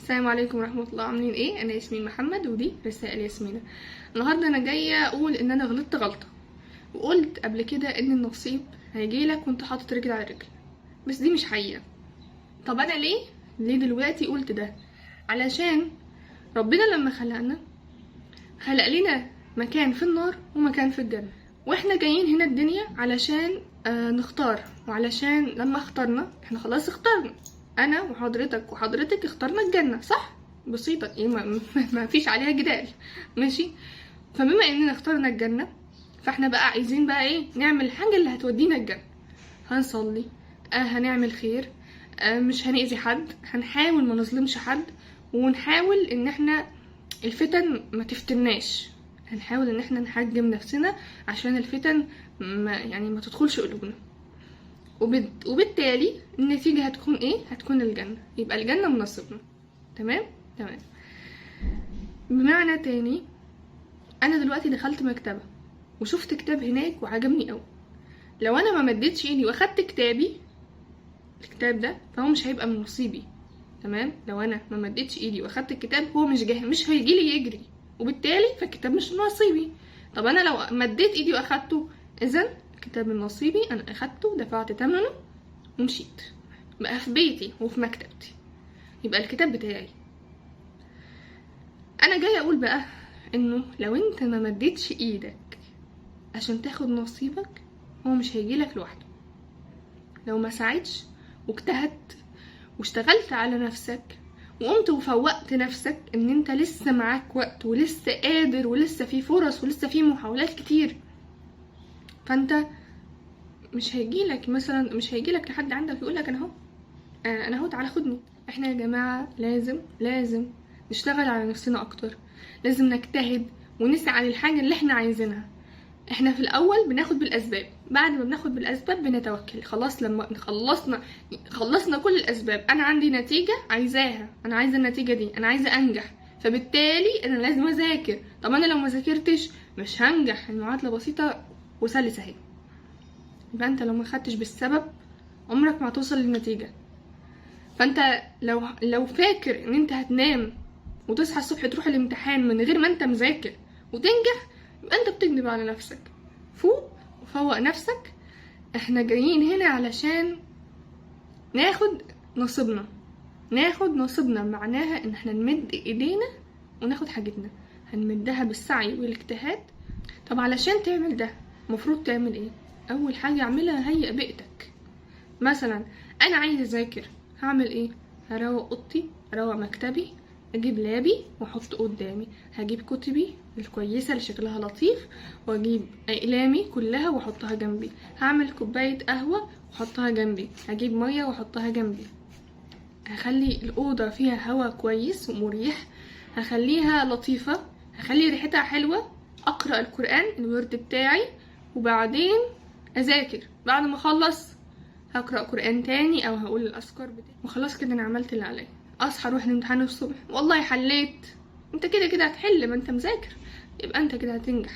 السلام عليكم ورحمة الله. عاملين ايه؟ انا ياسمين محمد ودي رسائل ياسمينة. النهاردة انا جاية اقول ان انا غلطت غلطة، وقلت قبل كده ان النصيب هيجيلك وانت حاطط رجل على رجل، بس دي مش حقيقة. طب انا ليه دلوقتي قلت ده؟ علشان ربنا لما خلقنا خلق لنا مكان في النار ومكان في الجنة، واحنا جايين هنا الدنيا علشان نختار، وعلشان لما اخترنا احنا خلاص اخترنا، انا وحضرتك وحضرتك اخترنا الجنة، صح؟ بسيطة، ايه ما فيش عليها جدال، ماشي؟ فبما اننا اخترنا الجنة فاحنا بقى عايزين بقى ايه؟ نعمل الحاجة اللي هتودينا الجنة. هنصلي، هنعمل خير، مش هنأذي حد، هنحاول ما نظلمش حد، ونحاول ان احنا الفتن ما تفتناش، هنحاول ان احنا نحجم نفسنا عشان الفتن ما تدخلش قلوبنا، وبالتالي النتيجة هتكون ايه؟ هتكون الجنة. يبقى الجنة من نصيبنا. تمام؟ تمام. بمعنى تاني، انا دلوقتي دخلت مكتبة وشفت كتاب هناك وعجبني قوي، لو انا ما مديتش ايدي واخدت كتابي الكتاب ده فهو مش هيبقى من نصيبي. تمام؟ لو انا ما مديتش ايدي واخدت الكتاب هو مش جاي، مش هيجيلي يجري، وبالتالي فالكتاب مش من نصيبي. طب انا لو مديت ايدي واخدته، اذن الكتاب من نصيبي، انا اخدته دفعت ثمنه ومشيت، بقى في بيتي وفي مكتبتي، يبقى الكتاب بتاعي. انا جاي اقول بقى انه لو انت ما مديتش ايدك عشان تاخد نصيبك هو مش هيجيلك لوحده. لو ما ساعدش واجتهدت واشتغلت على نفسك وقمت وفوقت نفسك ان انت لسه معاك وقت ولسه قادر ولسه في فرص ولسه في محاولات كتير، فانت مش هيجيلك مثلا، مش هيجيلك لحد عندك يقولك انا اهو، انا اهو تعالى خدني. احنا يا جماعة لازم نشتغل على نفسنا اكتر، لازم نجتهد ونسعى للحاجة اللي احنا عايزينها. احنا في الاول بناخد بالاسباب، بعد ما بناخد بالاسباب بنتوكل. خلاص لما خلصنا كل الاسباب، انا عندي نتيجة عايزاها، انا عايزة النتيجة دي، انا عايزة انجح، فبالتالي انا لازم اذاكر. طب انا لو ما ذاكرتش مش هنجح. المعادلة بسيطة وسلسة اهي. يبقى انت لو ما خدتش بالسبب عمرك ما هتوصل للنتيجة. فانت لو فاكر ان انت هتنام وتصحى الصبح تروح الامتحان من غير ما انت مذاكر وتنجح، يبقى انت بتكذب على نفسك. فوق وفوق نفسك. احنا جايين هنا علشان ناخد نصيبنا. ناخد نصيبنا معناها ان احنا نمد ايدينا وناخد حاجتنا، هنمدها بالسعي والاجتهاد. طب علشان تعمل ده المفروض تعمل ايه؟ اول حاجة اعملها هيئ بيئتك. مثلا انا عايزة اذاكر، هعمل ايه؟ هروق اوضتي، اروق مكتبي، اجيب لابي واحطه قدامي، هجيب كتبي الكويسه اللي شكلها لطيف، واجيب اقلامي كلها واحطها جنبي، هعمل كوبايه قهوه واحطها جنبي، هجيب ميه واحطها جنبي، هخلي الاوضه فيها هوا كويس ومريح، هخليها لطيفه، هخلي ريحتها حلوه، اقرا القران الورد بتاعي، وبعدين اذاكر. بعد ما اخلص هقرا قران تاني او هقول الاذكار بتاعي، وخلاص كده انا عملت اللي عليا. اصحى اروح الامتحان الصبح، والله حليت، انت كده كده هتحل ما انت مذاكر، يبقى انت كده هتنجح.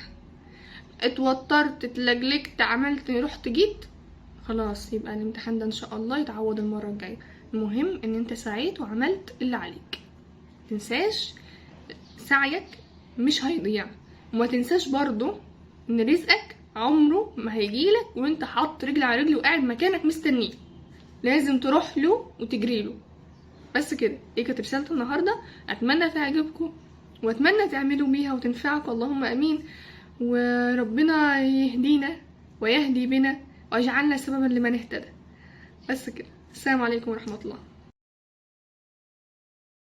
اتوترت، اتلجلجت، عملت، رحت، جيت، خلاص يبقى الامتحان ده ان شاء الله يتعوض المره الجايه. المهم ان انت سعيت وعملت اللي عليك. متنساش سعيك مش هيضيع، وما تنساش برضو ان رزقك عمره ما هيجيلك وانت حاطط رجل على رجل وقاعد مكانك مستنيه، لازم تروح له وتجري له. بس كده، دي كانت رسالة النهاردة. اتمنى تعجبكم واتمنى تعملوا بيها وتنفعكم، اللهم امين. وربنا يهدينا ويهدي بنا ويجعلنا سببا لمن اهتدى. بس كده، السلام عليكم ورحمة الله.